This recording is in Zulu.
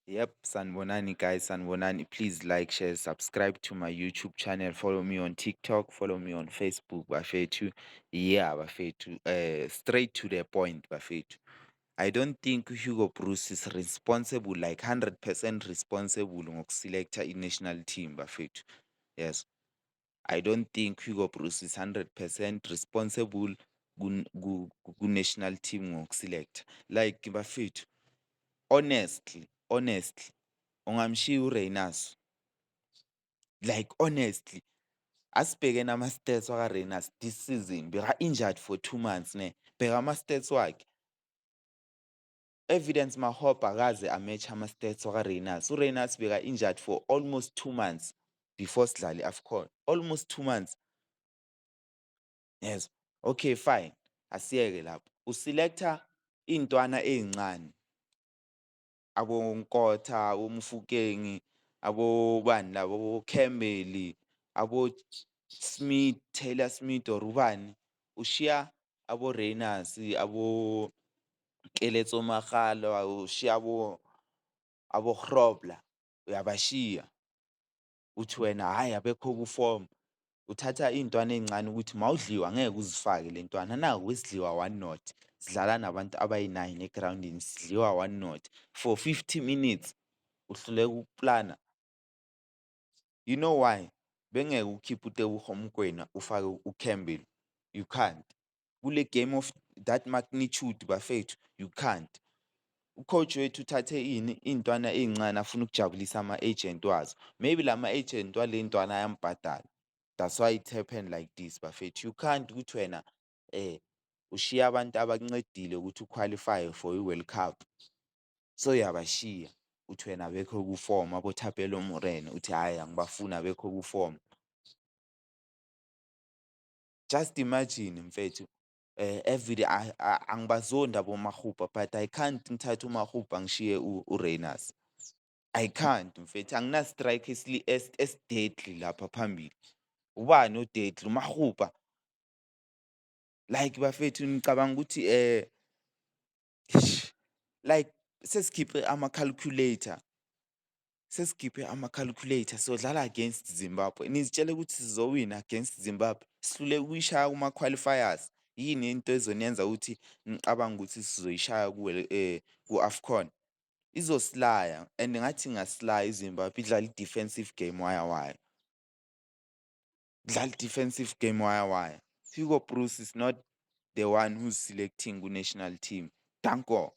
Yep, sanibonani guys, sanibonani. Please like, share, subscribe to my YouTube channel. Follow me on TikTok, follow me on Facebook, bafethu. Yeah, bafethu. Straight to the point, bafethu. I don't think Hugo Broos is responsible, like 100% responsible ngokuselecta i-national team, bafethu. Yes. I don't think Hugo Broos is 100% responsible ku-national team ngokuselecta. Like bafethu, honestly, honestly, ungamshiya uRayners. Like honestly, asibhekeni ama-stats waka-Rayners this season, beka-injured for 2 months ne. Bheka ama-stats wakhe. Evidence Makgopa akaze a-match ama-stats waka-Rayners. URayners beka-injured for almost 2 months before sidlale i-AFCON. Almost 2 months. Yes. Okay, fine. Asiyeke lapho. Uselecta iy'ntwana ey'ncane, abo-Nkota, abo-Mofokeng, abo bani labo, abo-Campbell, abo-Smith, Taylor Smith or ubani. Ushiya abo-Rayners, abo-Keletso Makgalwa, ushiya abo-Grobler, uyabashiya. Uthi wena hhayi, abekho ku-form. Uthatha iy'ntwana ey'ncane ukuthi mawudliwa ngeke uzifake le ntwana. Naku besidliwa 1-0, sidlala nabantu abayi-9 egrawundini, sidliwa 1-0 for 50 minutes, uhluleka ukuplana. You know why? Bengeke ukhiphe uTebogo Mokoena ufake uCampbell, you can't. Kule game of that magnitude, bafethu, you can't. U-coach wethu uthathe ini? Iy'ntwana ey'ncane, afuna ukujabulisa ama-agent wazo. Maybe lama-agent wale ntwana ayambhadala. That's why it happened like this, bafethu. You can't ukuthi wena ushiya abantu abakuncedile ukuthi u-qualify for i-World Cup. So uyabashiya, uthi wena abekho ku-form, abo-Thapelo Morena, uthi hhayi, angibafuni, abekho ku-form. Just imagine, mfethu, everyday angibazondi aboMakgopa, but I can't ngithathe uMakgopa ngishiye uRayners. I can't, mfethu, angina-striker esi-deadly lapha phambili. Ubani o-deadly? uMakgopa. Like bafethu, ngicabanga ukuthi like sesikhiphe ama-calculator, sesikhiphe ama-calculator, siyodlala against Zimbabwe. Nizitshela ukuthi sizowina against Zimbabwe? Sihluleka ukuyishaya kuma-qualifiers. Yini into ezoniyenza ukuthi nicabange ukuthi sizoyishaya ku-AFCON? Izosilaya and ngathi ingasilaya iZimbabwe, idlala i-defensive game waya waya. Idlala i-defensive game waya waya. Hugo Broos is not the one who's selecting ku-national team. Danko.